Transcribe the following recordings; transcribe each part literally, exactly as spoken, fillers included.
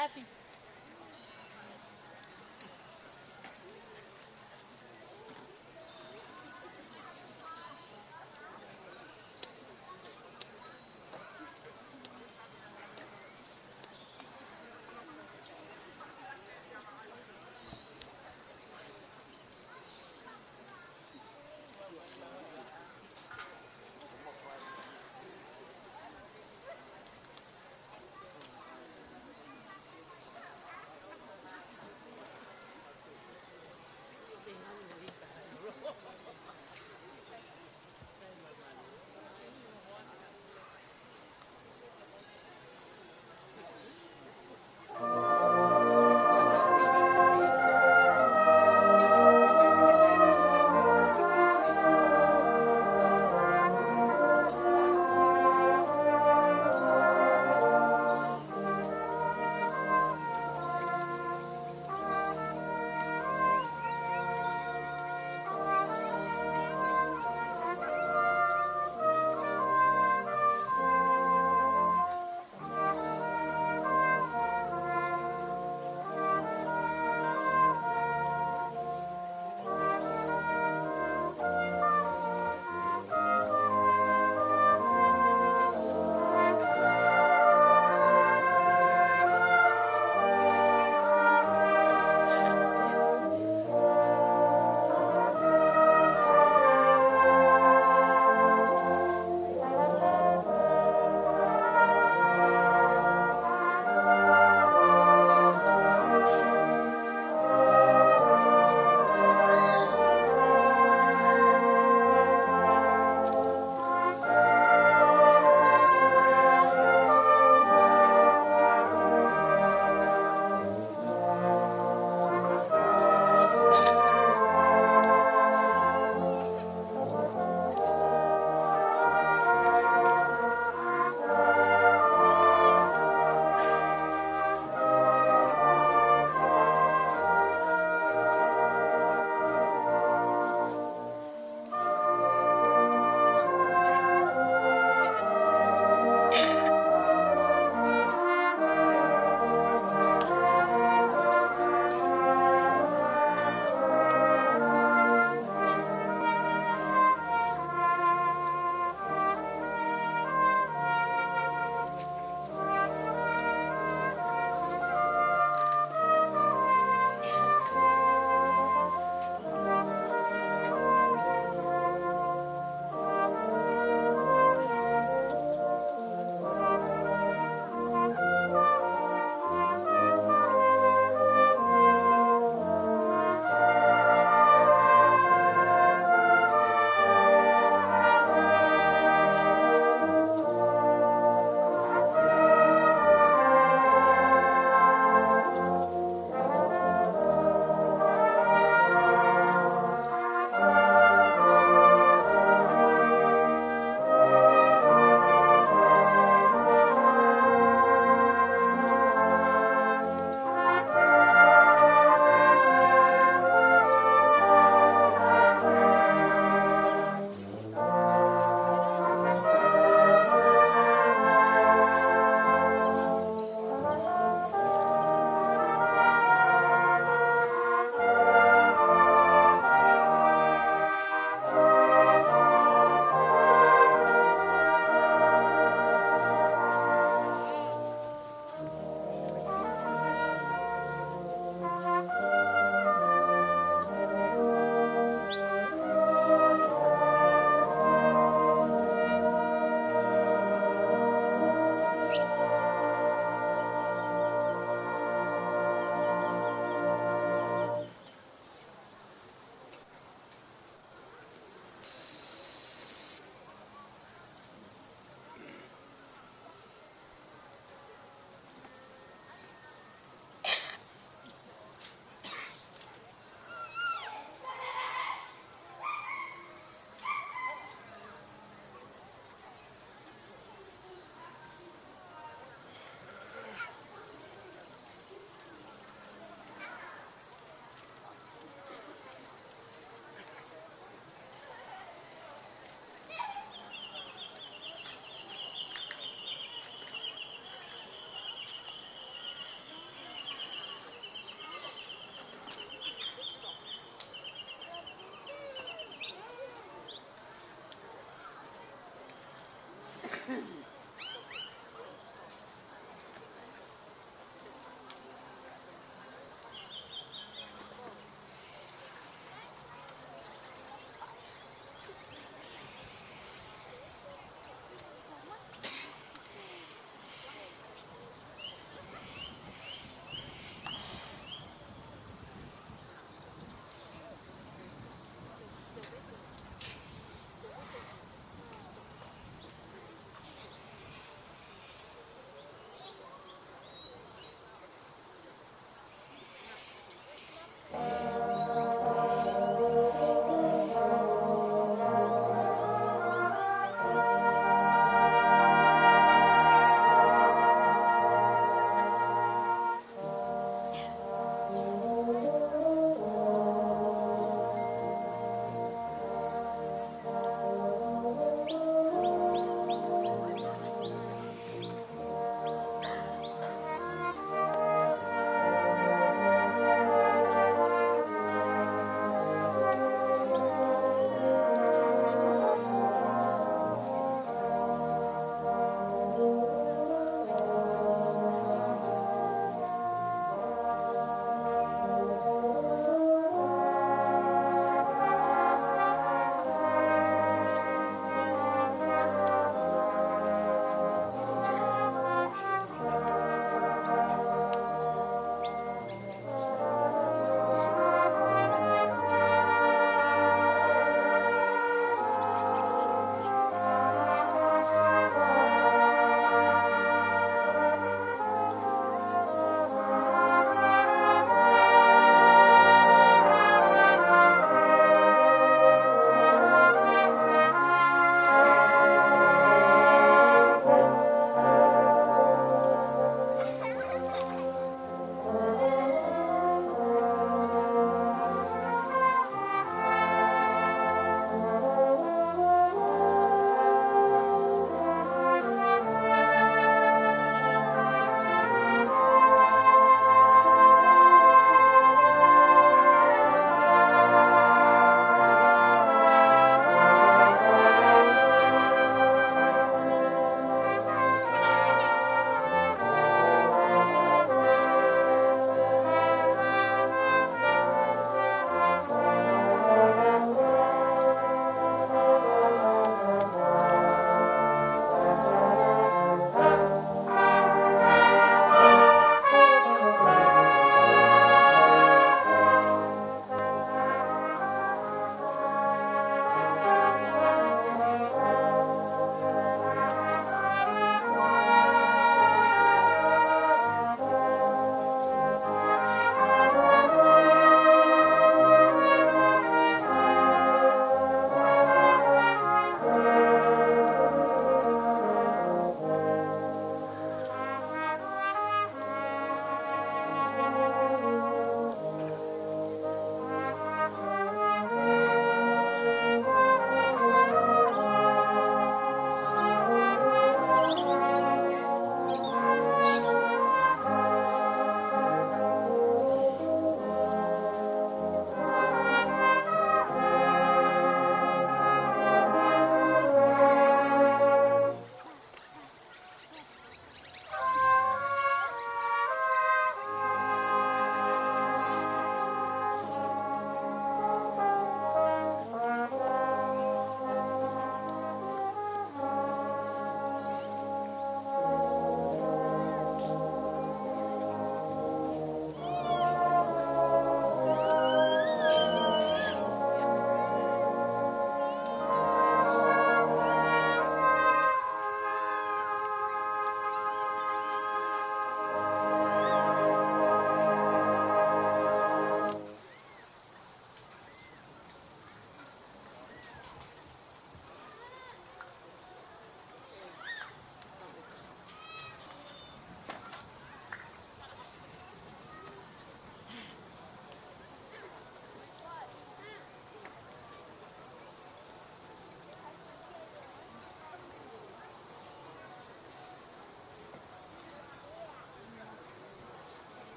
Happy.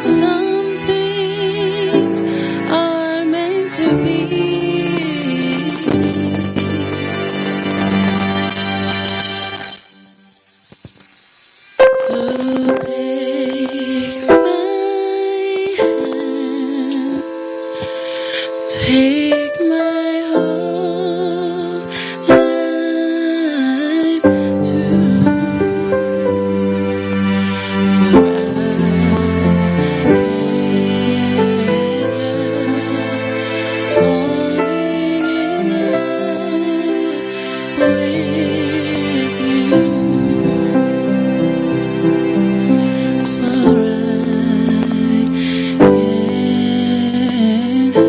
Some things are meant to be. So take my hand, take my whole life too. For I can't help falling in love with you. For I can't help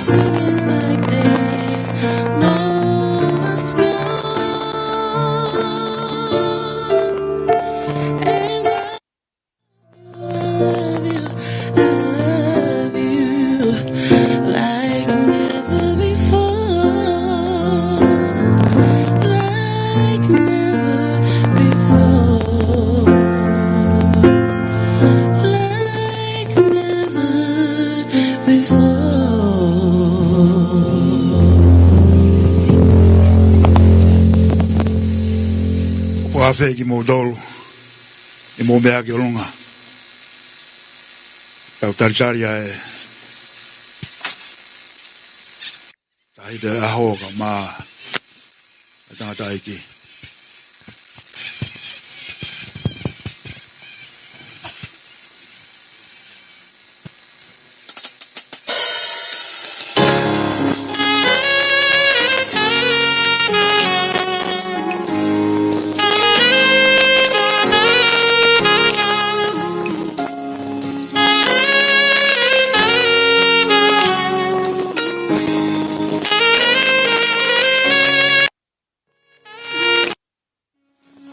singing like they know a song. And I love you, love you like never before, like never before, like never before. Ua feki mo dolu. ʻI mo mea ki ʻolunga. Tau talitali ʻa e tahi te aho ka ma e tangata iki.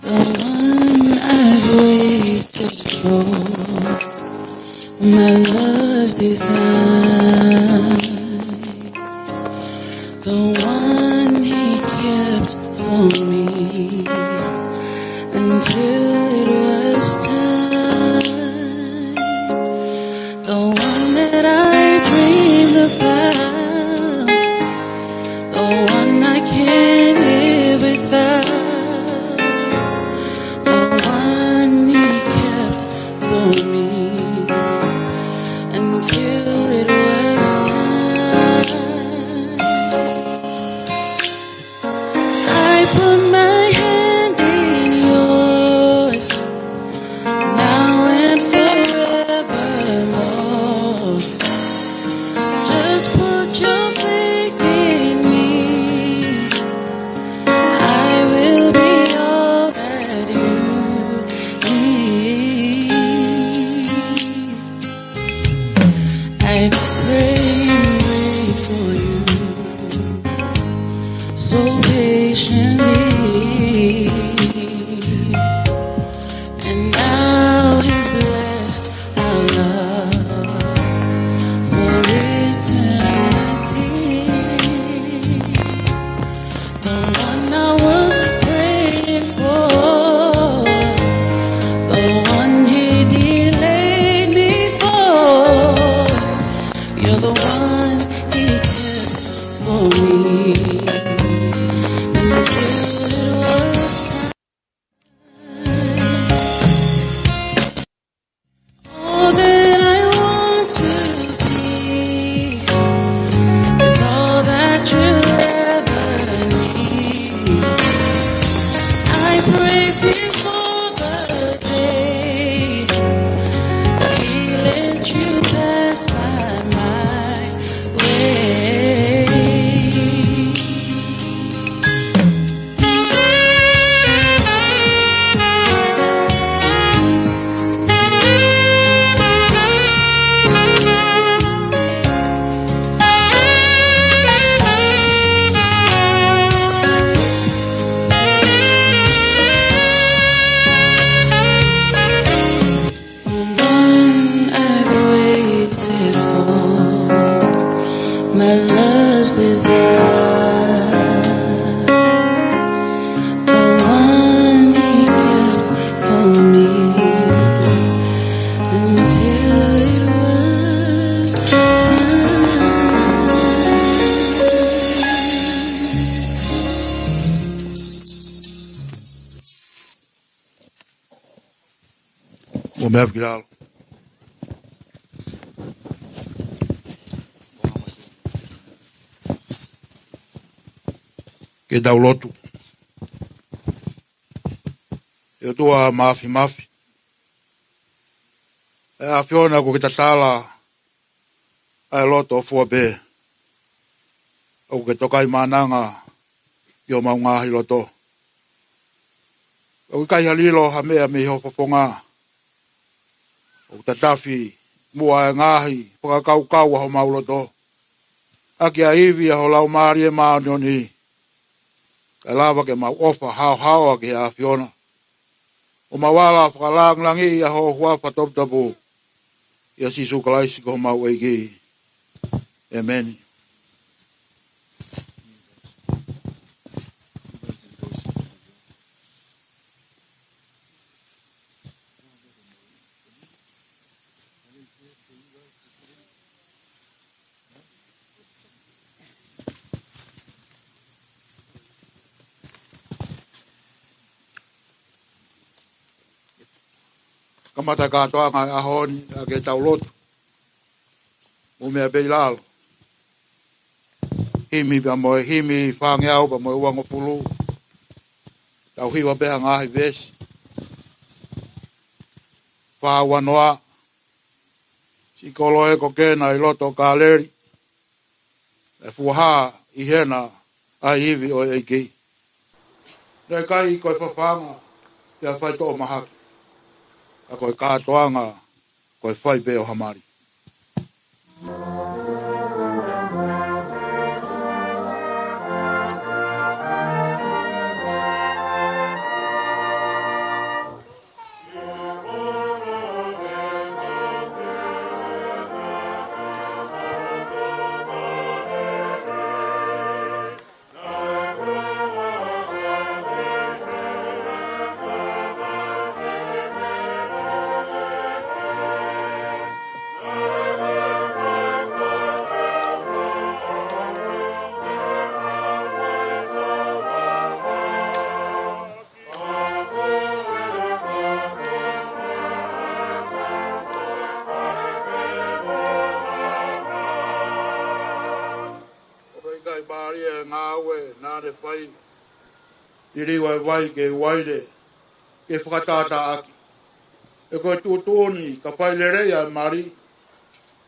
The one I've waited for, my love's desire. The one he kept for me until it was time. The one that I dreamed about, the one I can't live without, the one he kept for me until it was time. I put my hand in yours, now and forevermore. Just put your faith in me. I will be all that you need. I pray you wait for you so patiently. And now he's blessed our love for eternity. The one I was praying for, the one he delayed me for, you're the one he kept for me. Until it was time. All that I want to be is all that you ever need. I praise him for the day that he let you pass by my way. The one I've waited for, my love's desire. The one he kept for me until it was time. Mo meʻa ki lalo. Ke tau lotu. ʻE ʻOtua Māfimafi, ʻe ʻAfiona, ʻoku ke tatala ʻa e loto ʻo fua pē. ʻOku ke tokaimaʻananga ki homau ngaahi loto. ʻOku ʻikai ha lilo ha meʻa mei ho fofonga. ʻOku tatafi muʻa e ngaahi fakakaukau ʻa homau loto. ʻaki ʻa e ivi ʻa ho Laumālie Māʻoniʻoni, kae lava ke mau ʻofa haohaoa ki he ʻAfiona, ʻo mau ala fakalāngilangiʻi ʻa ho huafa toputapu, ʻia Sīsū Kalaisi ko homau ʻEiki. ʻĒmeni. Kamata kātoanga ʻo e ʻaho ni ʻaki ʻetau lotu. Mou meʻa pē ʻi lalo. Himi pea mo e himi fāngeau pea mo e uangofulu. Tau hiva pē ha ngaahi veesi. Fā ua noa. Siʻi koloa ē ko Kena ʻi loto Kāleli, ʻe fuaha ʻi hena ʻa e ivi ʻo e ʻEiki. Naʻe ʻikai ko e fafanga pea faitoʻo mahaki, ka ko e kātoanga ko e fai pē ʻo ha mali. ʻOku ʻikai mālie ʻa e ngāue naʻa ne fai, liliu ʻa e vai ki he uaine ke fakatātāʻaki. He ko e tuʻutuʻuni ka fai lelei ʻa e mali,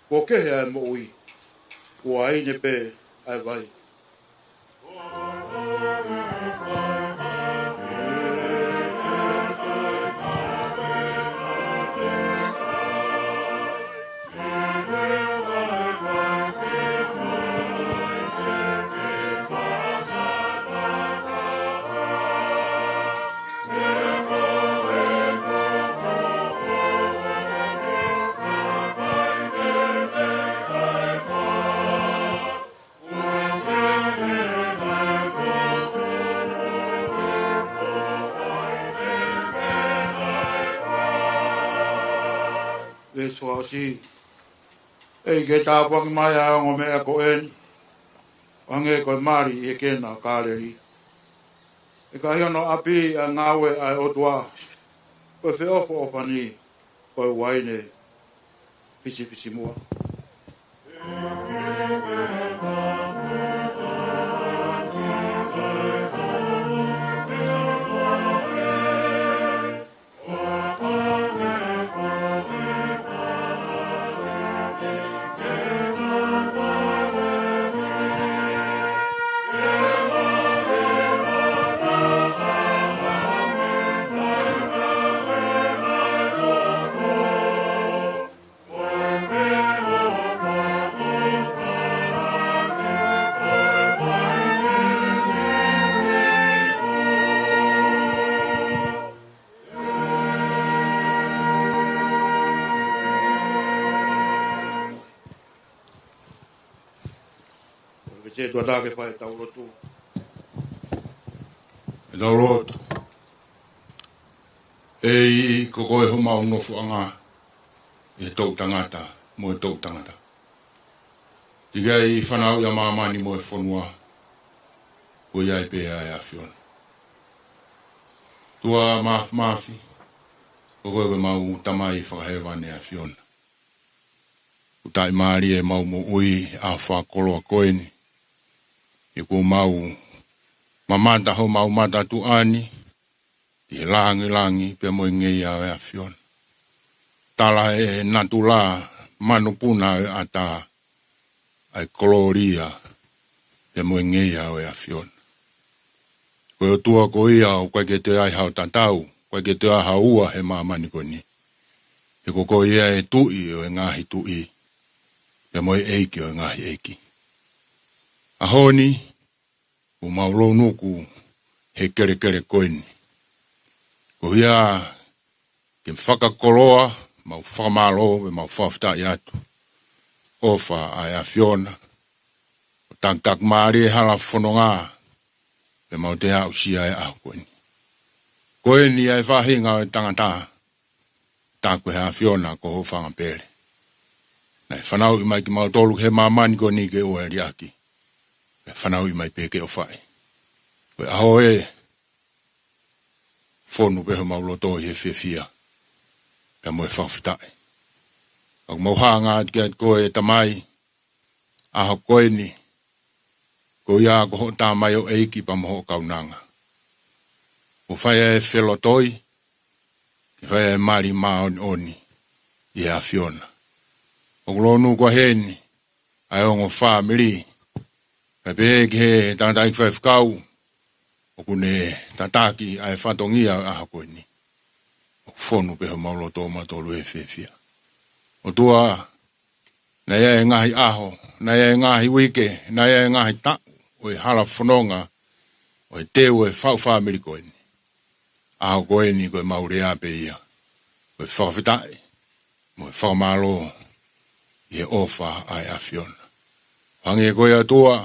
kuo kehe ʻa e moʻui, ko e uaine pē ʻa e vai. Veesi fakaʻosi. ʻEiki, tāpuaki mai ʻa e ongo meʻa ko eni, ʻo hangē ko e mali ʻi he Kena ʻo Kāleli. ʻE ka ʻi hono ʻapi ʻa e ngāue ʻa e ʻOtua, ko e feʻofoʻofani ko e uaine fisifisimuʻa. Ke te tuatake fai tau lotu. Tau lotu. ʻEiki, ko koe homau nofoʻanga ʻi he toʻutangata mo e toʻutangata. Teʻeki ai fanauʻi ʻa māmani mo e fonua, ko ia ai pē ʻa e ʻAfiona. ʻOtua Māfimafi, ko koe ko ʻemau Tamai Fakahēvani ʻAfiona. ʻOku taʻimālie ʻemau moʻui ʻi he ʻaho fakakoloa ko eni. ʻOku mau mamata homau matatuʻa ni ki he langilangi pea mo e ngeia ʻo e ʻAfiona. Tala ʻe he natula manupuna ʻo e ʻatā ʻa e kolōlia pea mo e ngeia ʻo e ʻAfiona. Ko e ʻOtua ko ia ʻoku ʻikai ke toe ai hao tatau, ʻoku ʻikai ke toe ai ha ua he māmani ko eni. He ko koe ia ʻa e Tuʻi ʻo e ngaahi tuʻi, pea mo e ʻEiki ʻo e ngaahi ʻeiki. ʻAho ni, ʻoku mau lounuku he kelekele ko eni. Ko ia ke fakakoloa, mau fakamālō, pea mau fakafetaʻi atu. ʻOfa ʻa e ʻAfiona, ʻo takitaku mālie hala fononga, pea mau toe aʻusia e ʻaho ko eni. Ko eni ʻa e faʻahinga ʻo e tangata, taku ʻe he ʻAfiona ko ho fanga pele. Naʻe fanauʻi mai kimautolu he māmani ko eni ke ʻoua ʻe liʻaki. Pea fanauʻi mai pē ke ʻofaʻi. Ko e ʻaho ē, fonu pē homau loto ʻi he fiefia, pea mo e fakafetaʻi. ʻOku mau hanga atu kiate koe ʻe Tamai, ʻaho ko eni, ko ia ko hoʻo tamaioʻeiki pea mo hoʻo kaunanga. ʻO fai ʻa e felotoi, ke fai ʻa e mali māʻoniʻoni ʻi he ʻAfiona. ʻOku lounuku ʻa heni, ʻa e ongo fāmili, kae pehē ki he tangataʻeiki faifekau, ʻoku ne tataki ʻa e fatongia ʻo e ʻaho ko eni. ʻOku fonu pē homau loto mautolu he fiefia. ʻOtua, naʻe ʻi ai e ngaahi ʻaho, naʻe ʻi ai e ngaahi uike, naʻe ʻi ai e ngaahi taʻu, ʻo e hala fononga, ʻo e teu ʻo e faʻu fāmili ko eni. ʻAho ko eni ko e mau lea pē ia. Ko e fakafetaʻi, mo e fakamālō, ʻi he ʻofa ʻa e ʻAfiona. Hangē ko e ʻOtua,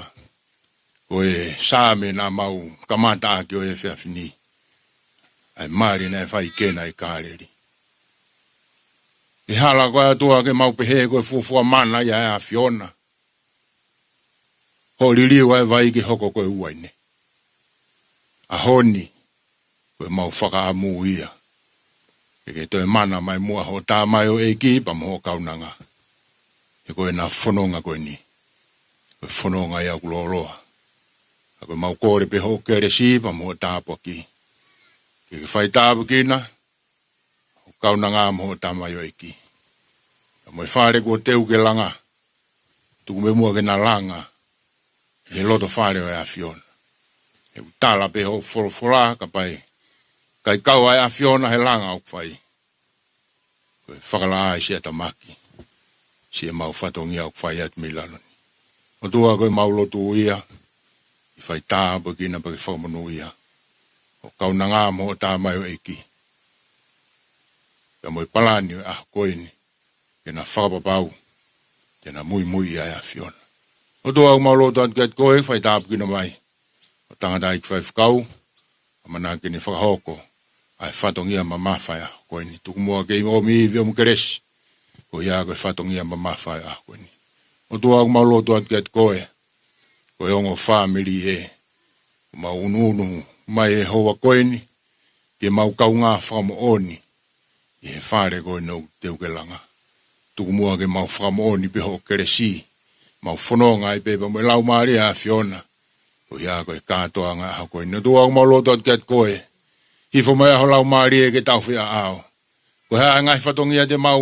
ko e Saame naʻa mau kamata ʻaki ʻo e efiafi ni. ʻA e mali naʻe fai ki hena ʻi Kāleli. ʻI he hala ko e ʻOtua ke mau pehē ko e fuofua mana ia ʻa e ʻAfiona. Hoʻo liliu ʻa e vai ke hoko ko e uaine. ʻAho ni, ko e mau fakaʻamu ia. Ke ke toe mana mai muʻa hoʻo tamaioʻeiki pea mo hoʻo kaunanga. He ko ena fononga ko eni. Ko e fononga ia ʻoku lōloa. Ka ko e mau kole pē hoʻo kelesi pea mo hoʻo tāpuaki. Ke ke fai tāpuekina, hoʻo kaunanga mo hoʻo tamaioʻeiki. Ka mo e fale kuo teu ke langa. Tuku pē muʻa ke na langa. ʻI he loto fale ʻo e ʻAfiona. He ʻoku tala pē hoʻo folofola ka pai. Kae kau ʻa e ʻAfiona he langa ʻoku fai. Ko e fakalaʻā ʻi siʻa tamaki. Siʻemau fatongia ʻoku fai atu mei lalo ni. ʻOtua ko e mau lotu ia. ʻI fai tāpuekina pea ke fakamonūʻia. Hoʻo kaunanga mo hoʻo tamaioʻeiki. Pea mo e palani ʻo e ʻaho ko eni. Ke na fakapapau, ke na muimui ʻa e ʻAfiona. ʻOtua ʻoku mau lotu atu kiate koe, fai tāpuekina mai. ʻO tangataʻeiki faifekau, ʻamanaki ke ne fakahoko, ʻa e fatongia mamafa ʻo e ʻaho ko eni. Tuku muʻa ke ʻomi ivi ʻomi kelesi, ko ia ko e fatongia mamafa ʻo e ʻaho ko eni. ʻOtua ʻoku mau lotu atu kiate koe, ko e ongo fāmili ē, ʻoku mau unuunu mai he houa ko eni, ke mau kaungā fakamoʻoni, ʻi he fale ko eni ʻoku teu ke langa. Tuku muʻa ke mau fakamoʻoni pē hoʻo kelesi, mau fononga ai pē pea mo e Laumālie ʻo e ʻAfiona, ko ia ko e kātoanga ʻo e ʻaho ko eni. ʻOtua ʻoku mau lotu atu kiate koe, hifo mai ʻa ho Laumālie ke tau feʻaʻao. Ko e hā e ngaahi fatongia te mau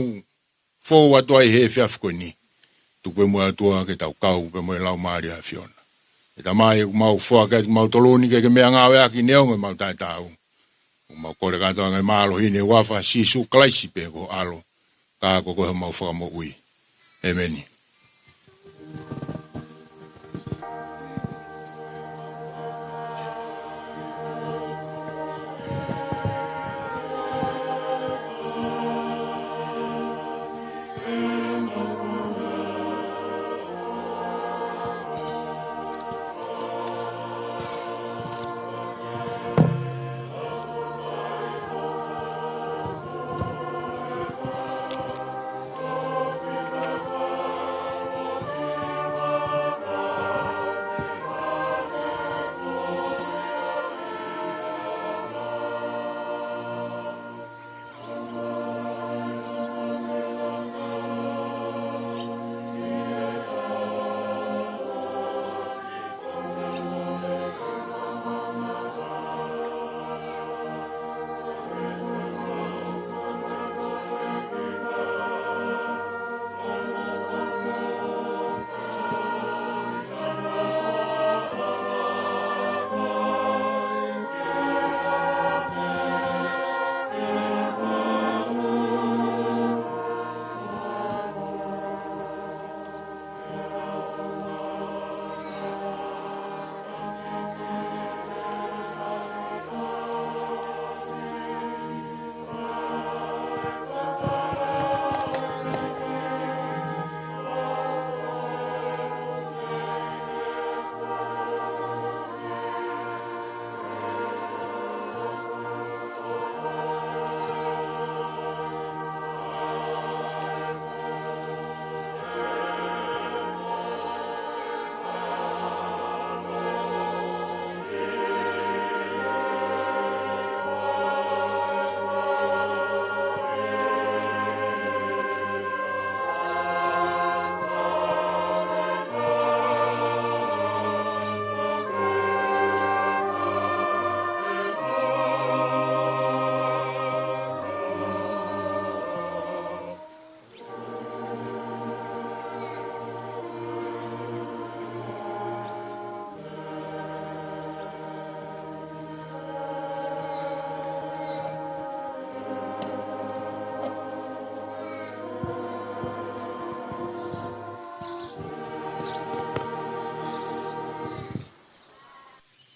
fou atu ai he efiafi ko eni. Tuku pē muʻa ʻOtua ke tau kau pē mo e Laumālie ʻo e ʻAfiona. ʻE Tamai ʻoku mau foaki atu kimautolu ni ke ke meʻangāueʻaki neongo ʻemau taʻetaau. ʻOku mau kole kātoa e ngaahi mālohi ni he huafa ʻo Sīsū Kalaisi pē ko ho ʻAlo. Ka ko koe homau Fakamoʻui. ʻĒmeni.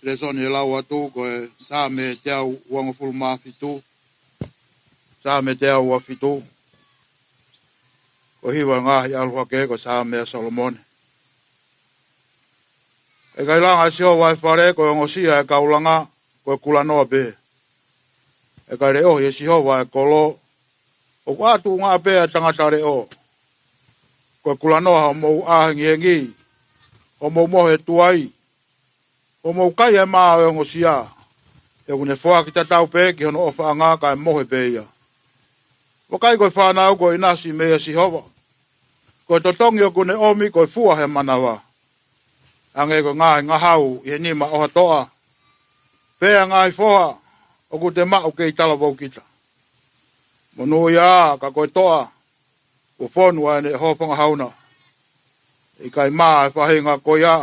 lēsoni ʻe lau atu ko e Saame teau uangofulu mā fitu. Saame teau ua fitu. Ko e hiva ngaahi ʻalu hake ko e Saame ʻa Solomone. ʻE ʻikai langa ʻe Sihova ʻa e fale, ko e ongosia ʻa e kau langa ko e kulanoa pē. ʻE ʻikai leʻohi ʻe Sihova ʻa e kolo, ʻoku ʻā tuʻunga pē ʻa e tangata leʻo. Ko e kulanoa hoʻomou ʻā hengihengi, hoʻomou mohe tuai, hoʻomou kai ʻa e mā ʻo e ongosia. He ʻoku ne foaki tatau pē ki hono ʻofaʻanga kae mohe pē ia. Vakai, ko e fānau ko e ʻinasi meia Sihova, ko e totongi ʻoku ne ʻomi ko e fua he manava. Hangē ko e ngaahi ngahau ʻi he nima ʻohatoʻa, pea ngaahi foha ʻoku te maʻu kei talavou kita. Monūʻia ā, ka ko e toʻa, kuo fonu ʻa ʻene ʻohofa ngahau na. ʻE ʻikai mā ʻa e faʻahinga ko ia,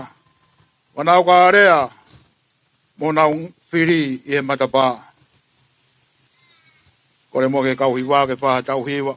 ʻoua naʻa nau ka alea, mo nau fili ʻi he matapā. Kole muʻa ki he kau hiva ke fai ha tau hiva.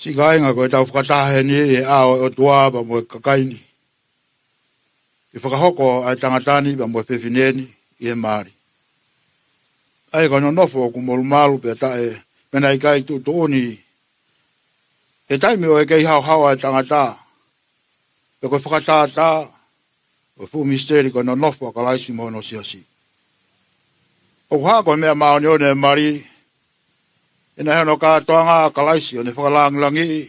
Siʻi kāinga, ko ʻetau fakataha heni ʻi he ʻao ʻo e ʻOtua pea mo e kakai ni, ke fakahoko ʻa e tangata ni pea mo e fefine ni ʻi he mali. ʻA ia ko e nonofo ʻoku molumalu pea taʻe, pea naʻe ʻikai tuʻutuʻuni he taimi ʻo e kei haohaoa ʻa e tangata, pea ko e fakatātā ʻo e fuʻu misiteli ko e nonofo ʻa Kalaisi mo hono siasi. ʻOku hā ko e meʻa māʻoniʻoni ʻa e mali, he naʻe hono kātoanga ʻa Kalaisi ʻo ne fakalāngilangiʻi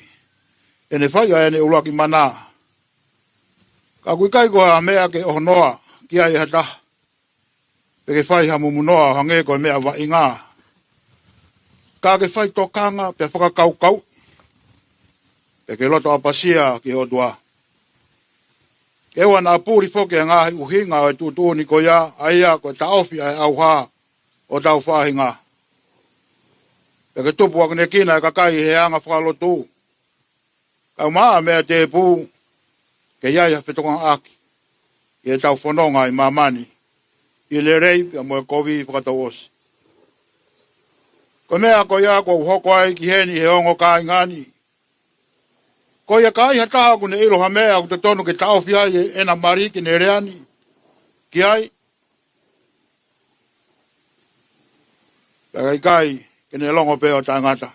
ʻene fai ʻa ʻene ʻuluaki mana. Ka ʻoku ʻikai ko ha meʻa ke ʻohonoa ki ai ʻe ha taha, pe ke fai ha mumunoa ʻo hangē ko e meʻa vaʻinga. Ka ke fai tokanga pea fakakaukau, pea ke loto ʻapasia ki he ʻOtua. Ke ʻoua naʻa puli foki ʻa e ngaahi ʻuhinga ʻo e tuʻutuʻuni ko ia, ʻa ia ko e taʻofi ʻa e ʻauha ʻo hotau faʻahinga, pea ke tupu ʻakinakina ʻa e kakai ʻi he anga fakalotu. Kae ʻumaʻā ʻa e meʻa tēpū, ke ʻi ai ha fetokangaʻaki ʻi heʻetau fononga ʻi māmani, ʻi he lelei pea mo e kovi fakatouʻosi. Ko e meʻa ko ia kuo u hoko ai ki heni he ongo kāinga ni, ko ia ka ai ha taha ʻoku ne ʻilo ha meʻa ʻoku totonu ke taʻofi ai ʻena mali ke ne lea ni ki ai, pea ʻikai ke ne longo pē ʻo taʻengata.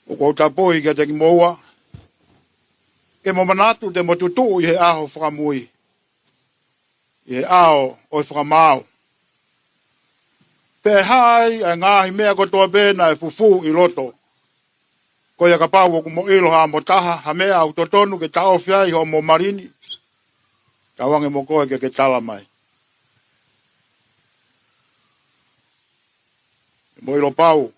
ʻOku ou tapui kiate kimoua, ke mo manatu te mo tutuʻu ʻi he ʻaho fakamui, ʻi he ʻao ʻo e fakamaau, pea ʻe hā ai ʻa e ngaahi meʻa kotoa pē naʻe fufū ʻi loto. Ko ia kapau ʻoku mo ʻilo ha mo taha ha meʻa ʻoku totonu ke taʻofi ai hoʻomo mali ni, tauange mo koe ke ke tala mai. Mo ʻilo pau,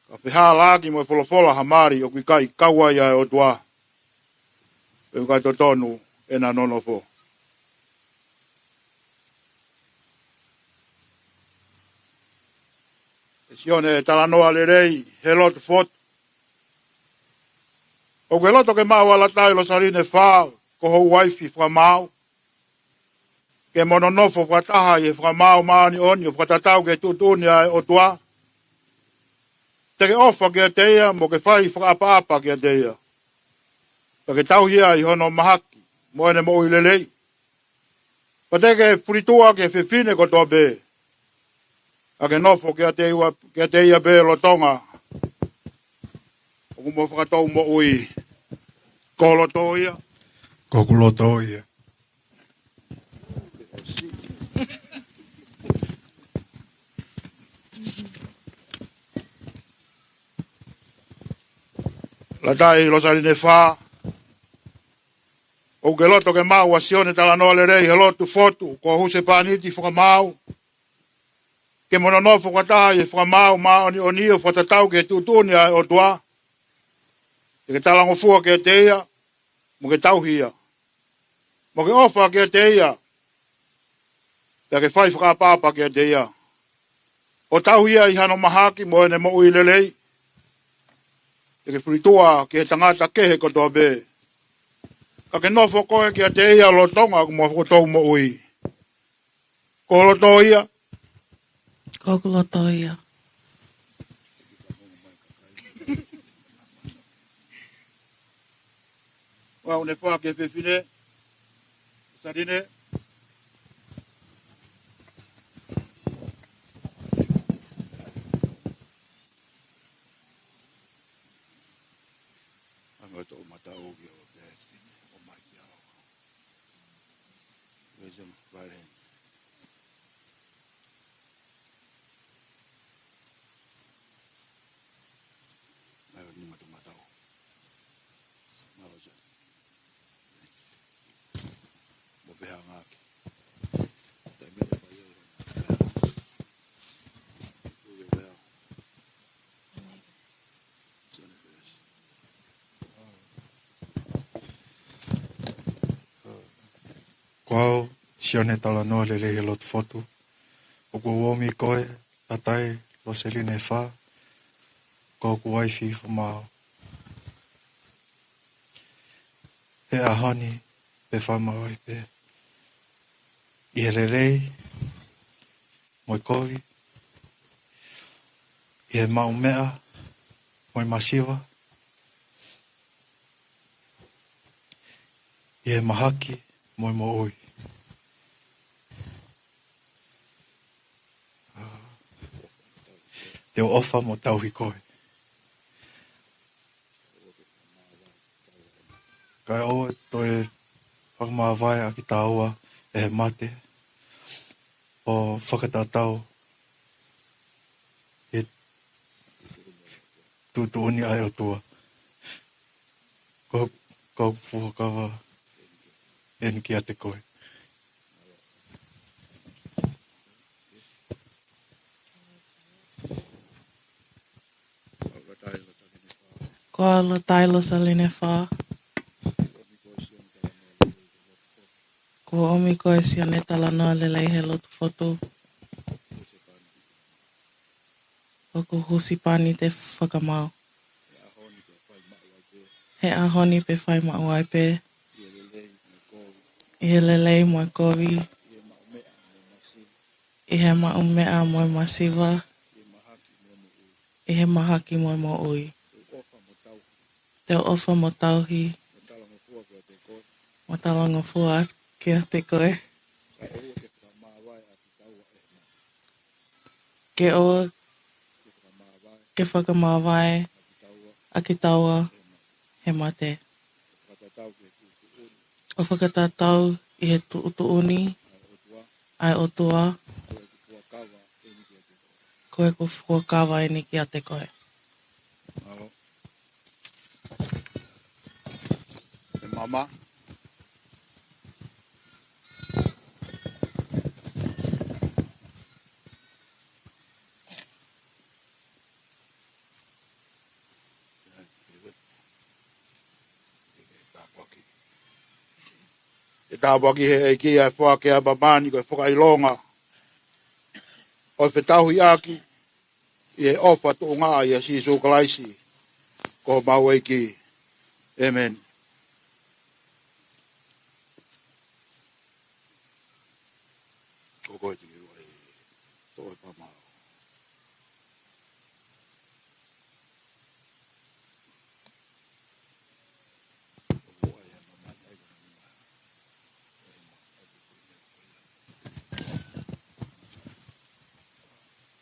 ka fehālaaki mo e folofola ha mali ʻoku ʻikai kau ai ʻa e ʻOtua, pea ʻoku ʻikai totonu ʻena nonofo. ʻE Sione, talanoa lelei he lotu fotu. ʻOku ke loto ke maʻu ʻa Latai Losaline Fā ko ho uaifi fakamaau, ke mo nonofo fakataha ʻi he fakamaau māʻoniʻoni ʻo fakatatau ki he tuʻutuʻuni ʻa e ʻOtua? Te ke ʻofa kiate ia mo ke fai fakaʻapaʻapa kiate ia, pea ke tauhi ia ʻi hono mahaki mo ʻene moʻui lelei? Pe te ke fulituʻa ki he fefine kotoa pē, ka ke nofo kiate ia, kiate ia pē lolotonga ʻoku mo fakatou moʻui? Ko ho loto ia? Ko hoku loto ia. Latai Losaline Fā, ʻoku ke loto ke maʻu ʻa Sione talanoa lelei he lotu fotu ko ho husepāniti fakamaau, ke mo nonofo fakataha ʻi he fakamaau māʻoniʻoni ʻo fakatatau ki he tuʻutuʻuni ʻa e ʻOtua? Te ke talangofua kiate ia mo ke tauhi ia, mo ke ʻofa kiate ia, pea ke fai fakaʻapaʻapa kiate ia, ʻo tauhi ia ʻi hano mahaki mo ʻene moʻui lelei? Te ke fulituʻa ki he tangata kehe kotoa pē, ka ke nofo koe kiate ia lolotonga ʻoku mo fakatou moʻui? Ko ho loto ia? Ko hoku loto ia. Ua une fua ke fefine. Sarine. Anga to mata o ki o te. O mai ki a. Where's your right hand? Mai ni mata mata o. Mai o se. Mo pehē ange ake. Tai mene mai o. Ui o vea. Ko au, Sione Talanoa Lelei he lotu fotu, ʻoku ou ʻomi koe, Latai Loseline Fā, ko hoku uaifi fakamaau, he ʻaho ni pea fakamaau ai pē, ʻi he lelei mo e kovi, ʻi he maʻu meʻa mo e masiva, ʻi he mahaki mo e moʻui. Te u ʻofa mo tauhi koe. Kae ʻoua toe fakamāvae ʻa kitaua ʻe he mate, ʻo fakatatau ʻi he tuʻutuʻuni ʻa e ʻOtua. Ko, ko e fuakava eni kiate koe. Ko Latai Losaline Fā. Kuo ʻomi koe Sione Talanoa Lelei he lotu fotu. ʻOku husepāniti fakamaau. He ʻaho ni pē fai maʻu ai pē ʻi he lelei mo e kovi, ʻi he maʻu meʻa mo e masiva, ʻi he mahaki mo e moʻui. Te u ʻofa mo tauhi mo talangofua kiate koe. Ke ʻoua ke fakamāvae ʻa kitaua he mate, ʻo fakatatau ʻi he tuʻutuʻuni ʻa e ʻOtua. Ko ʻeku fuakava eni kiate koe. ʻE mama. ʻE tāpuakiʻi ʻe he ʻEiki ʻa e foaki ʻa māmani ko e fakaʻilonga ʻo e fetauhiʻaki ʻi he ʻofa tuʻunga ʻia Sīsū Kalaisi ko homau ʻEiki. ʻĒmeni. Ko koe te ke ʻai toʻo e pamao.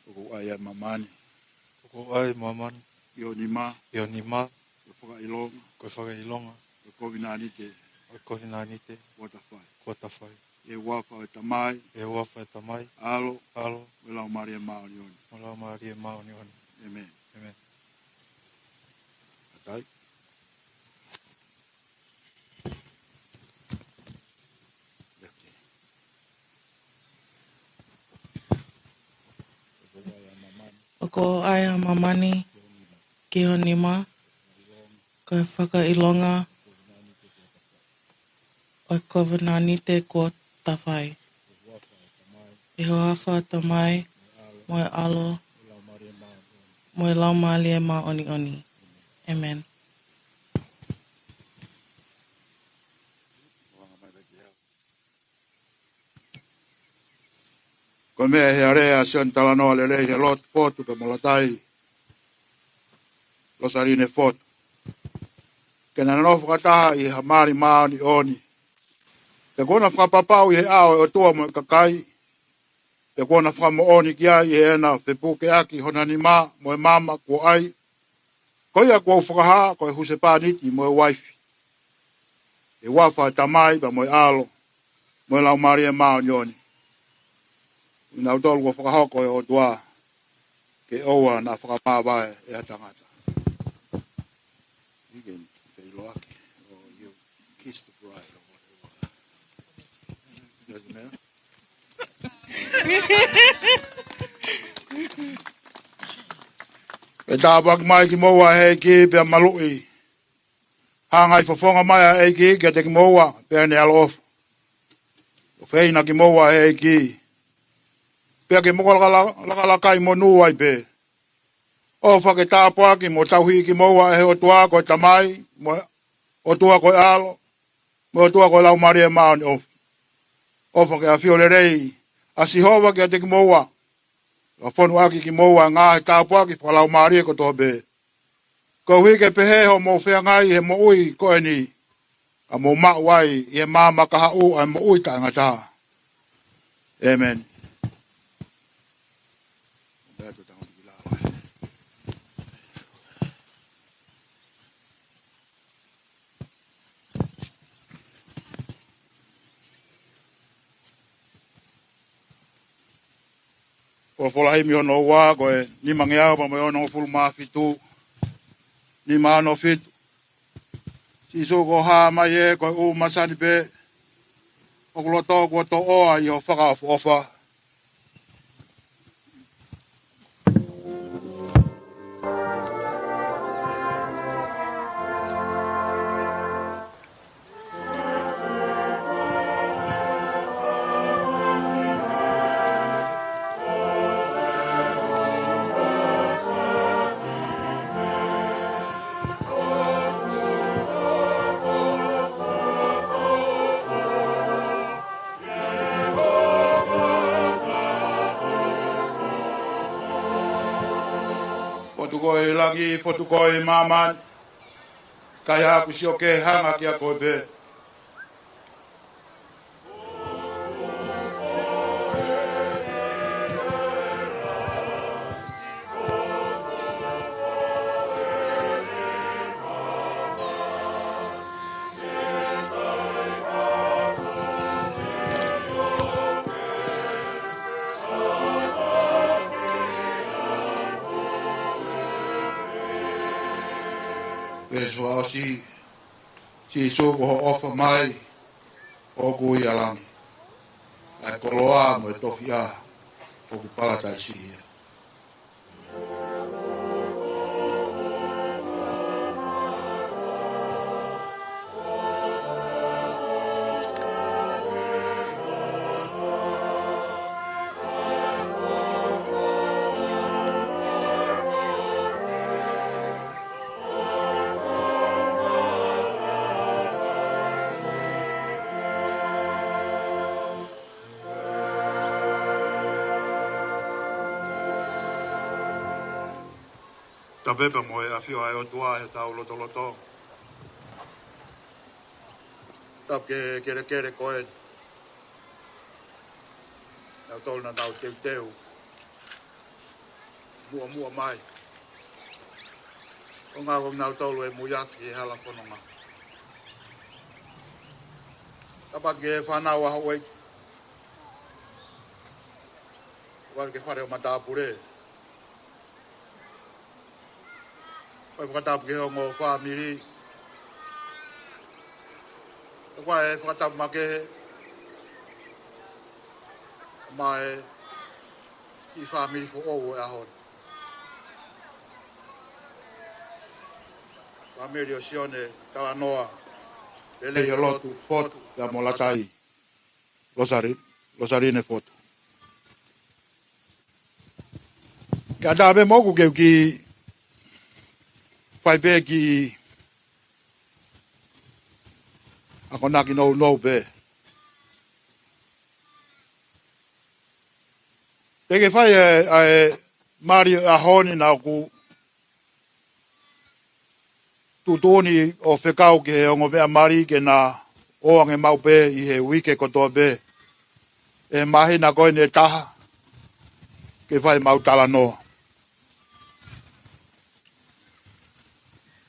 ʻOku ʻai ʻa māmani. ʻOku ʻai māmani. ʻI ho nima. ʻI ho nima. Ko e fakaʻilonga. Ko e fakaʻilonga. Ko e kovinānite. Ko e kovinānite. Kuo ta fai. Kuo ta fai. ʻI he huafa ʻo e Tamai. ʻI he huafa ʻo e Tamai. ʻAlo. ʻAlo. Mo e Laumālie Māʻoniʻoni. Mo e Laumālie Māʻoniʻoni. ʻĒmeni. ʻĒmeni. Atai. ʻOku ʻai ʻa māmani ki ho nima, ko e fakaʻilonga ʻo e kovinānite kuo ta fai. ʻI he huafa ʻo e Tamai, mo e ʻAlo, mo e Laumālie Māʻoniʻoni. ʻĒmeni. Ko e meʻa ʻi he aleʻi ʻa Sione Talanoa Lelei he lotu fotu pea mo Latai Losaline Fotu, ke na nofo fakataha ʻi ha mali māʻoniʻoni. Pea kuo na fakapapauʻi ʻe he ʻao ʻo e ʻOtua mo e kakai, pea kuo na fakamoʻoni ki ai ʻi heʻena fepukeʻaki hona nima mo e mama kuo ʻai. Ko ia kuo u fakahā ko e husepāniti mo e uaifi, ʻi he huafa ʻo e Tamai pea mo e ʻAlo, mo e Laumālie Māʻoniʻoni. Ko kinautolu kuo fakahoko ʻe he ʻOtua, ke ʻoua naʻa fakamāvae ʻe ha tangata. You can say, "Loaki, or you kiss the bride," or whatever. Doesn't matter. ʻE tāpuaki mai kimoua ʻe he ʻEiki pea maluʻi. Hangai fofonga mai ʻa e ʻEiki kiate kimoua pea ne ʻaloʻofa. ʻOfeina kimoua ʻe he ʻEiki, pea ke moko laka-, laka-, lakalakai monū ai pē. ʻOfa ke tāpuaki mo tauhi kimoua ʻe he ʻOtua ko e Tamai, mo e ʻOtua ko e ʻAlo, mo e ʻOtua ko e Laumālie Māʻoniʻoni. ʻOfa ke ʻafio lelei ʻa Sihova kiate kimoua, Pea fonu ʻaki kimoua ʻa e ngaahi tāpuaki fakalaumālie kotoa pē, koeʻuhi ke pehē hoʻomou feangai ʻi he moʻui ko eni, ka mou maʻu ai ʻi he maama kahaʻu ʻa e moʻui taʻengata. ʻĒmeni. Folofola himi hono ua, ko e nimangeau pea mo e onongofulu mā fitu. Nima ono fitu. Sīsū, ko hoʻo hā mai ē, ko e ʻū masani pē ʻoku loto kuo toʻoa ʻi hoʻo fakaʻofoʻofa. Potu ko ē ʻi langi, potu ko ē ʻi māmani, ʻikai haʻaku sio ke hanga kiate koe pē. Veesi fakaʻosi. Sīsū, ko hoʻo ʻofa mai ʻoku ʻi langi, ʻa e koloa mo e tofiʻa ʻoku palataisi ia. Tapu pē mo e ʻafio ʻa e ʻOtua ʻi hotau lotolotonga. Tapu ki he kelekele ko eni, nautolu naʻa nau teuteu muʻomuʻa mai. ʻOku ngāue nautolu ʻi muiaki he hala fononga. Tapu atu ki he fānau ʻa houʻeiki. Tapu atu ki he fale ʻo matāpule. Fai fakatapu ki he ongo fāmili. Tapu atu, fakatapu makehe mo e kiʻi fāmili foʻou ʻo e ʻaho ni. Fāmili ʻo Sione Talanoa, Lelei ʻo Lotu Fotu, pea mo Latai, Losari-, Losaline Fotu. Kae ʻatā pē moʻoku ke u kiʻi fai pē kiʻi akonaki nounou pē. Te ke fai ʻa e, ʻa e mali ʻo e ʻaho ni, naʻa ku tuʻutuʻuni ʻo fekau ki he ongo meʻa mali ke na ō ange maʻu pē ʻi he uike kotoa pē, ʻi he māhina ko eni ʻe taha, ke fai maʻu talanoa.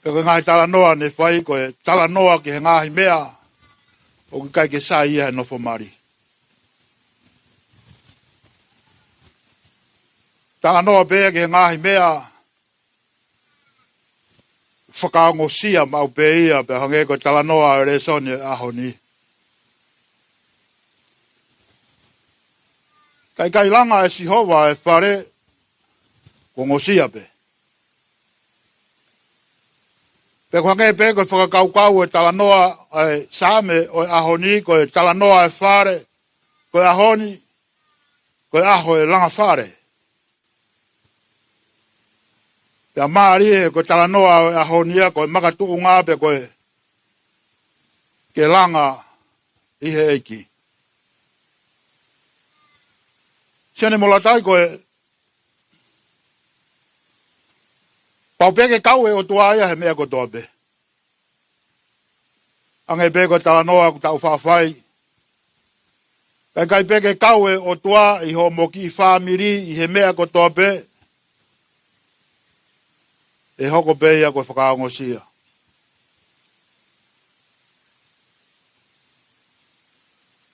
Pea ko e ngaahi talanoa ne fai, ko e talanoa ki he ngaahi meʻa ʻoku ʻikai ke sai ia he nofo mali. Talanoa pē ki he ngaahi meʻa fakaongosia maʻu pē ia, pea hangē ko e talanoa ʻo e lēsoni ʻo e ʻaho ni. Ka ʻikai langa ʻe Sihova e fale, kuo ongosia pē. Pea ʻoku hangē pē ko e fakakaukau ʻo e talanoa ʻa e Saame ʻo e ʻaho ni, ko e talanoa ʻo e fale, ko e ʻaho ni, ko e ʻaho ʻo e langa fale. Pea mālie ko e talanoa ʻo e ʻaho ni ia, ko e makatuʻunga pē ko e ke langa ʻi he ʻEiki. Sione mo Latai, ko e Pau pē ke kau e ʻOtua ia he meʻa kotoa pē. Hangē pē ko e talanoa ʻoku tau faʻa fai. Kae ʻikai pē ke kau e ʻOtua ʻi hoʻomo kiʻi fāmili ʻi he meʻa kotoa pē, ʻe hoko pē ia ko e fakaongosia.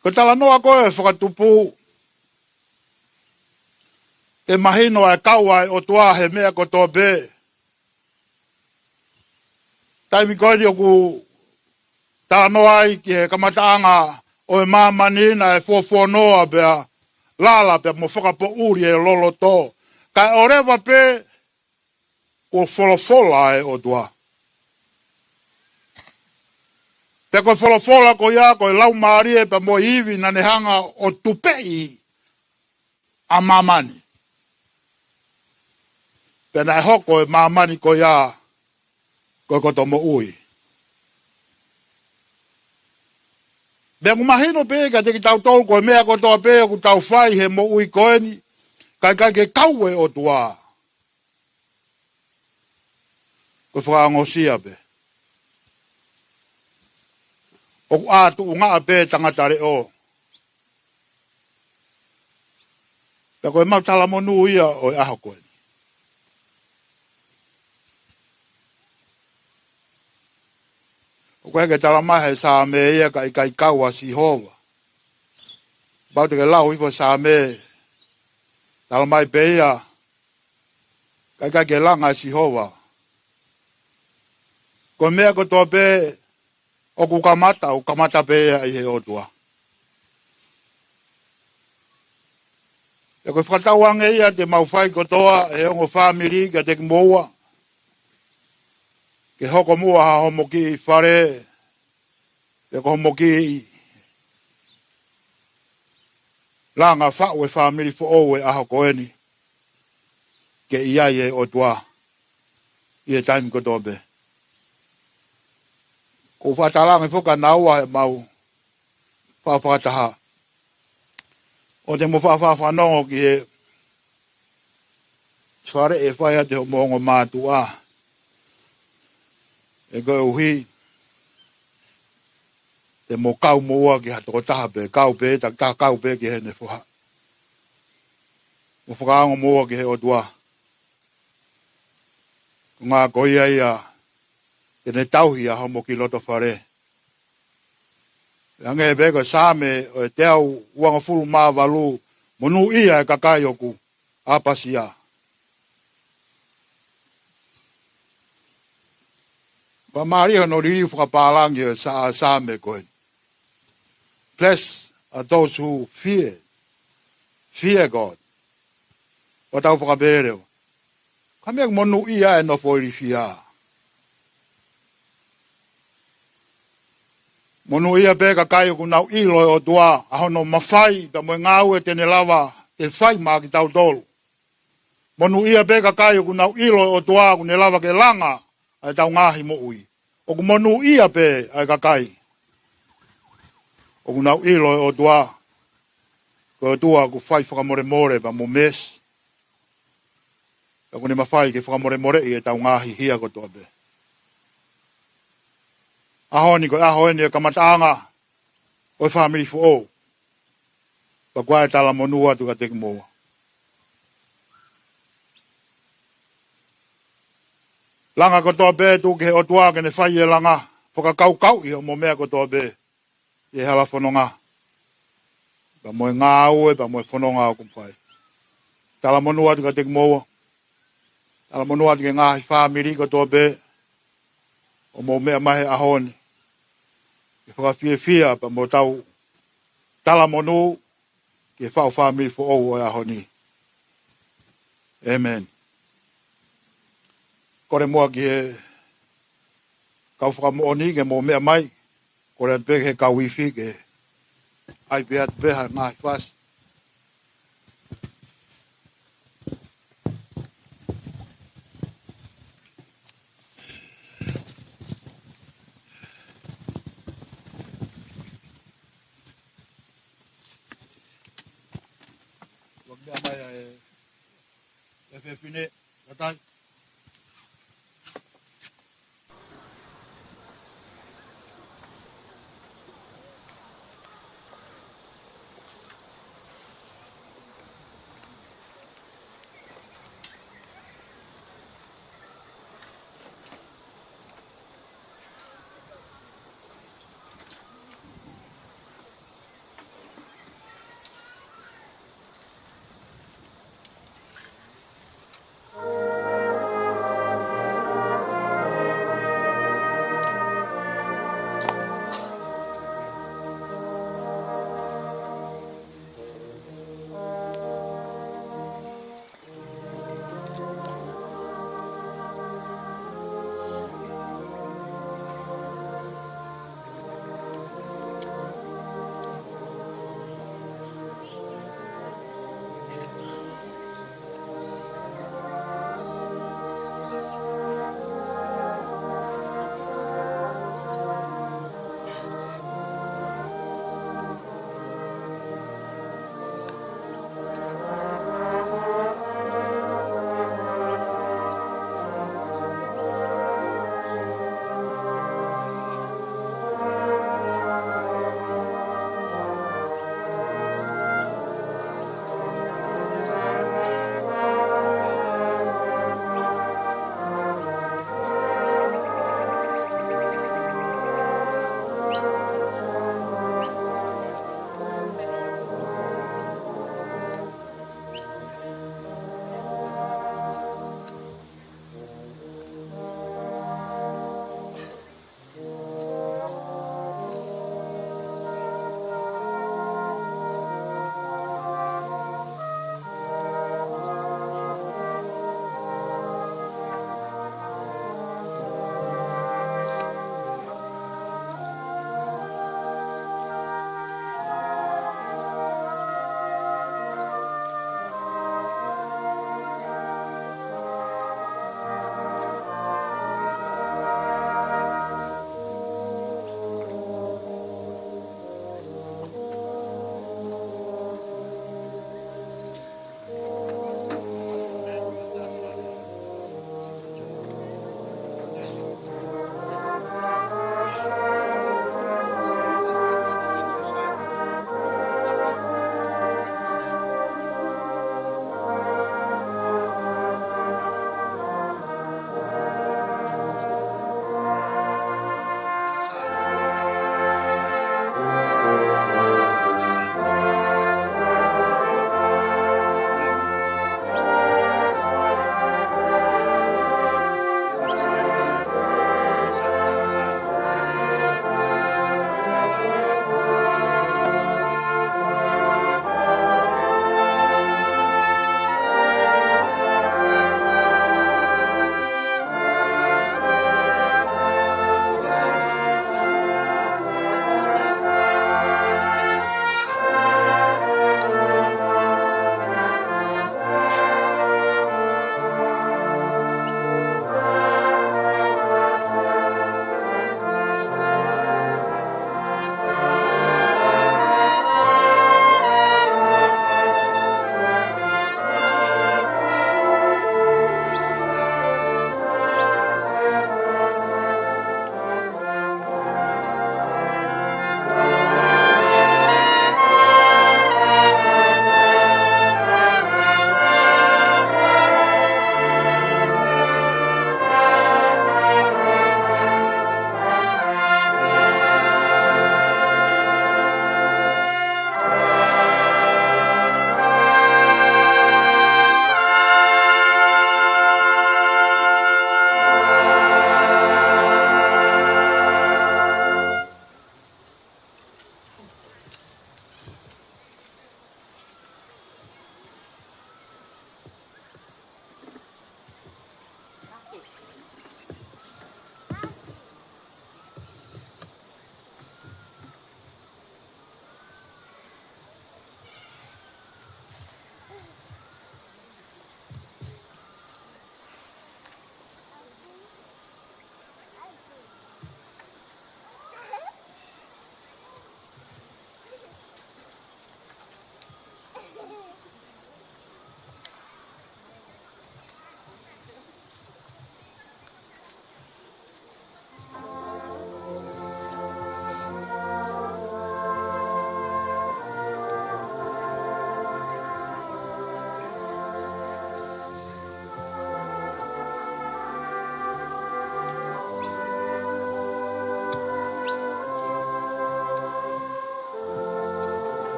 Ko e talanoa ko ē fakatupu, ke mahino ʻa e kau ʻa e ʻOtua he meʻa kotoa pē. Taimi ko eni ʻoku talanoa ai ki he kamataʻanga ʻo e māmani, naʻe fuofuanoa pea lala pea mo fakapoʻuli e loloto. Kae ʻoleva pē kuo folofola e ʻOtua. Pea ko e folofola ko ia, ko e Laumālie pea mo e ivi naʻa ne hanga ʻo tupeʻi ʻa māmani. Pea naʻe hoko e māmani ko ia ko e koto moʻui. Pea ʻoku mahino pē kiate kitautolu ko e meʻa kotoa pē ʻoku tau fai he moʻui ko eni, kae ʻikai ke kau e ʻOtua, ko e fakaongosia pē. ʻOku ʻā tuʻungaʻa pē tangata leʻo. Pea ko e mau talamonū ia ʻo e ʻaho ko eni. ʻOku ʻikai ke talamai he Saame ia ka ʻikai kau ʻa Sihova. Pau te ke lau hifo Saame, talamai pē ia, ka ʻikai ke langa ʻa Sihova. Ko e meʻa kotoa pē ʻoku kamata, ʻoku kamata pē ia ʻi he ʻOtua. Pea ko e fakatauange ia te mau fai kotoa he ongo fāmili kiate kimoua, ke hoko muʻa ha homo kiʻi fale, pe ko homo kiʻi langa faʻu e fāmili foʻou e ʻaho ko eni, ke ʻi ai e ʻOtua ʻi he taimi kotoa pē. ʻOku ou fakatalange foki ʻa naua he mau faʻa fakataha, ʻo te mo faʻa faʻa fanongo ki he fale ʻe fai atu ʻe homo ongo mātuʻa. He koeʻuhi te mo kau moua ki ha tokotaha pē, kau pē, takitaha kau pē ki heʻene foha. Mo fakaongo moua ki he ʻOtua. Ko e ʻuhinga ko ia ia te ne tauhi ʻa homo kiʻi loto fale. Hangē pē ko e Saame ʻo e teau uangofulu mā valu, monūʻia e kakai ʻoku ʻapasia. Pea mālie hono liliu fakapālangi ʻo e Sa-, Saame ko eni. Blessed are those who fear, fear God. ʻO tau fakapeleleu. Ka meʻa ʻoku monūʻia e nofo ilifia. Monūʻia pē kakai ʻoku nau ʻilo e ʻOtua, ʻa hono mafai, pea mo e ngāue te ne lava ke fai maʻa kitautolu. Monūʻia pē kakai ʻoku nau ʻilo e ʻOtua, ʻoku ne lava ke langa ʻa ʻetau ngaahi moʻui. ʻOku monūʻia pē ʻa e kakai ʻoku nau ʻilo e ʻOtua, ko e ʻOtua ʻoku fai fakamolemole pea mo meesi. Pea ʻoku ne mafai ke fakamolemoleʻi ʻetau ngaahi hia kotoa pē. ʻAho ni ko e ʻaho eni e kamataʻanga ʻo e fāmili foʻou. Pea ʻoku ʻi ai e talamonū atu kiate kimoua. Langa kotoa pē tuku ki he ʻOtua ke ne fai e langa, fakakaukauʻi homo meʻa kotoa pē ʻi he hala fononga. Pea mo e ngāue, pea mo e fononga ʻoku fai. Talamonū atu kiate kimoua. Talamonū atu ki he ngaahi fāmili kotoa pē ʻoku mou meʻa mai he ʻaho ni. Ke fakafiefia pea mo tau talamonū ki he faʻu fāmili foʻou ʻo e ʻaho ni. ʻĒmeni. Kole muʻa ki he kau fakamoʻoni ke mou meʻa mai. Kole atu pē ki he kau ifi ke ʻai pē atu pē ha ngaahi fasi. Ua meʻa mai ʻa e, e fefine, katai.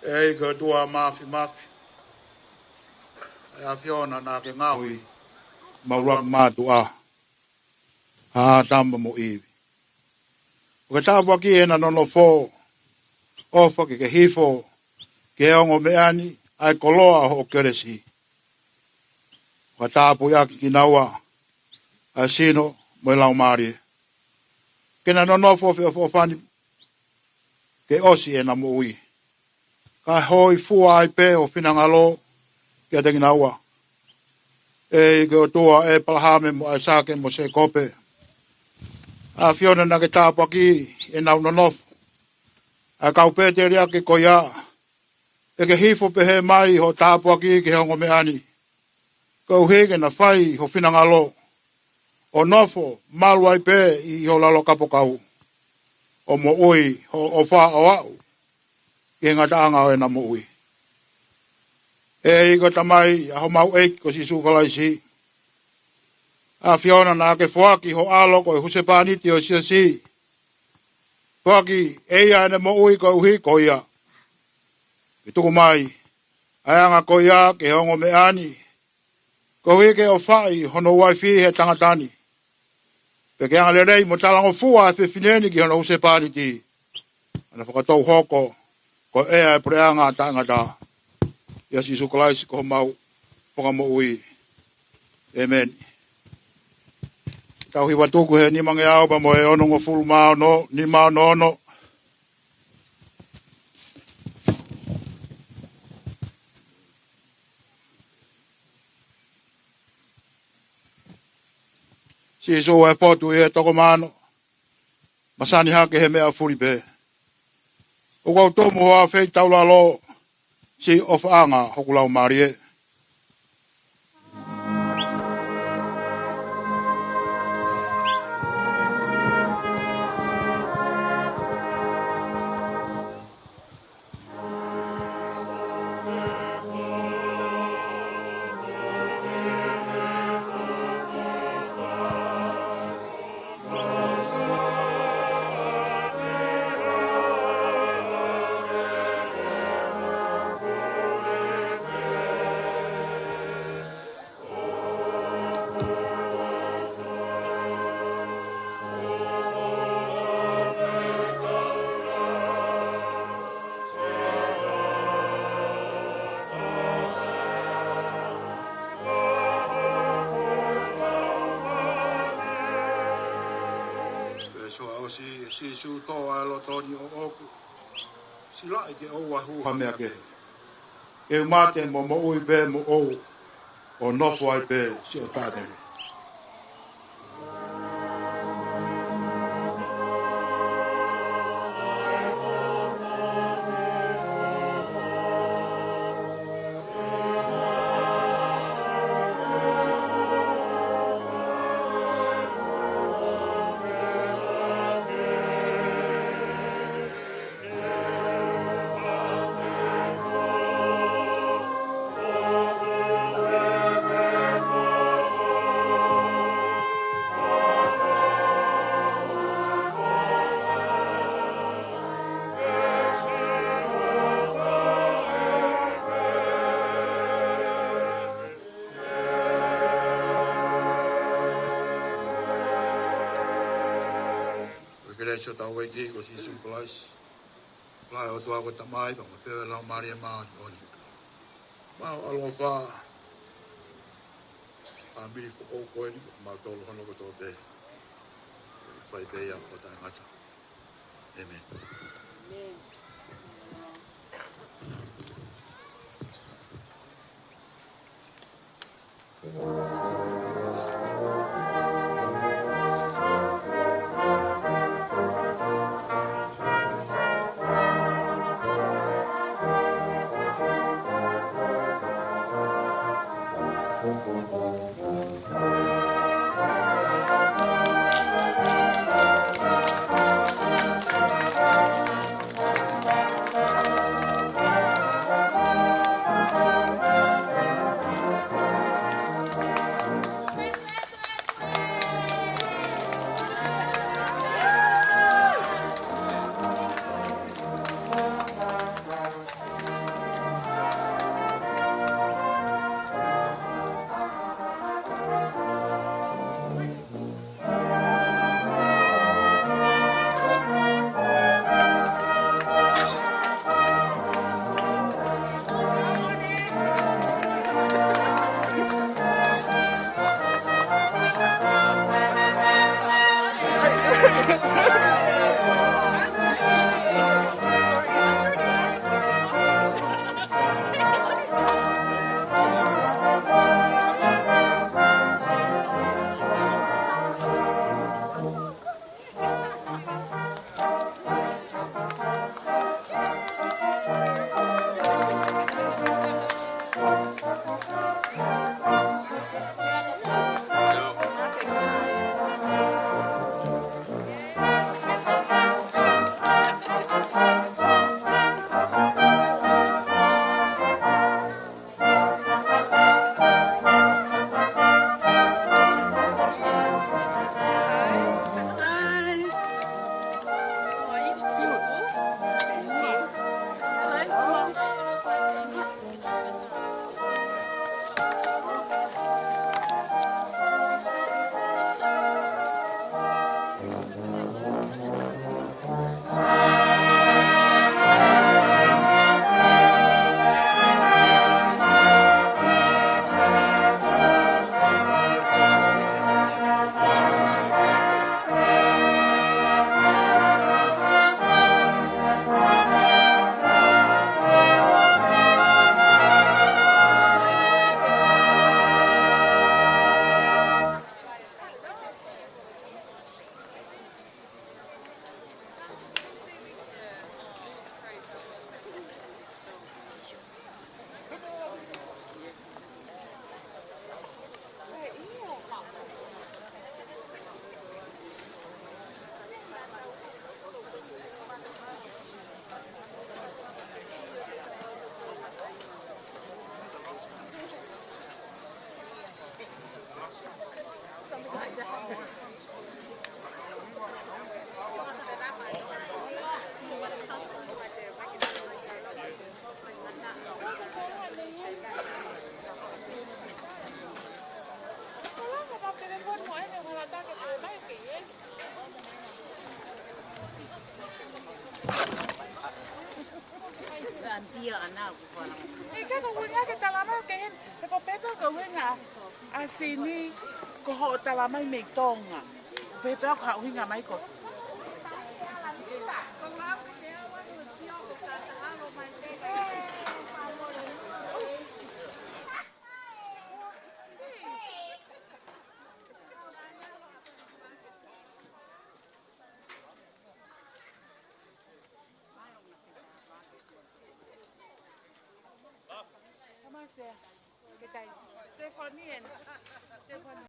ʻEiki ko e ʻOtua Māfimafi, ʻa e ʻAfiona naʻa ke ngaohi ʻemau ʻuluaki mātuʻa, ʻa ʻĀtama mo ʻIvi. ʻOku ke tāpuakiʻi ʻena nonofo, ʻofa ke ke hifo ki he ongo meʻa ni ʻa e koloa ʻo hoʻo kelesi. ʻOku ke tāpuakiʻi kinaua ʻa e sino mo e laumālie, ke na nonofo feʻofoʻofani ke ʻosi ʻena moʻui, kae hōifua ai pē ho finangalo kiate kinaua, ʻEiki ko e ʻOtua ʻo ʻĒpalahame mo ʻAisake mo Sēkope. ʻAfiona, naʻa ke tāpuakiʻi ʻenau nonofo ʻa e kau pēteliake ko ia, ʻe ke hifo pehē mai hoʻo tāpuaki ki he ongo meʻa ni, koeʻuhi ke na fai ho finangalo, ʻo nofo malu ai pē ʻi ho lalo kapokau, ʻo moʻui hoʻo ʻofa ʻo aʻu ki he ngataʻanga ʻo ʻena moʻui. ʻEiki ko e Tamai ʻa homau ʻEiki ko Sīsū Kalaisi, ʻAfiona, naʻa ke foaki ho ʻAlo ko e husepāniti ʻo e siasi, foaki ʻe ia ʻene moʻui koeʻuhi ko ia, ke tuku mai ʻa e anga ko ia ki he ongo meʻa ni, koeʻuhi ke ʻofaʻi hono uaifi he tangata ni, pea ke angalelei mo talangofua ʻa e fefine ni ki hono husepāniti, ʻo na fakatou hoko ko e ʻea ʻo e puleʻanga taʻengata. ʻIa Sīsū Kalaisi ko homau Fakamoʻui. ʻĒmeni. Tau hiva tuku he nimangeau pea mo e onongofulu mā ono, nima ono ono. Sīsū ʻa e potu ʻi he toko mano, masani hake he meʻa fuli pē. ʻOku ou tumu hoʻo afeʻi taulalo, siʻi ʻofaʻanga hoku laumālie. Pea ʻosi ʻe Sīsū, tō ʻa e loto ni ʻoʻoku, silaʻi ke ʻoua ʻe hū ha meʻa kehe. Ke u mate mo moʻui pē moʻou, ʻo nofo ai pē siʻo taʻetangata. Ko e kelesi ʻa hotau ʻEiki ko Sīsū Kalaisi, ʻofa ʻa e ʻOtua ko e Tamai, pea mo e feohi ʻa e Laumālie Māʻoniʻoni, maʻu ʻaloʻofa ʻa e fāmili ko ʻeni, ko kimautolu hono kotoa pē, fai pē ia ʻo taʻengata. ʻĒmeni. ʻIkai ko e ʻuhinga ke talamai ke heni, he ko e pehē pē ko e ʻuhinga ʻa Sini, ko hoʻo talamai mei Tonga. Pehē pē ko hoʻo ʻuhinga mai ko. Come on, Sam. Ke tai. Telefoni eni. Telefoni.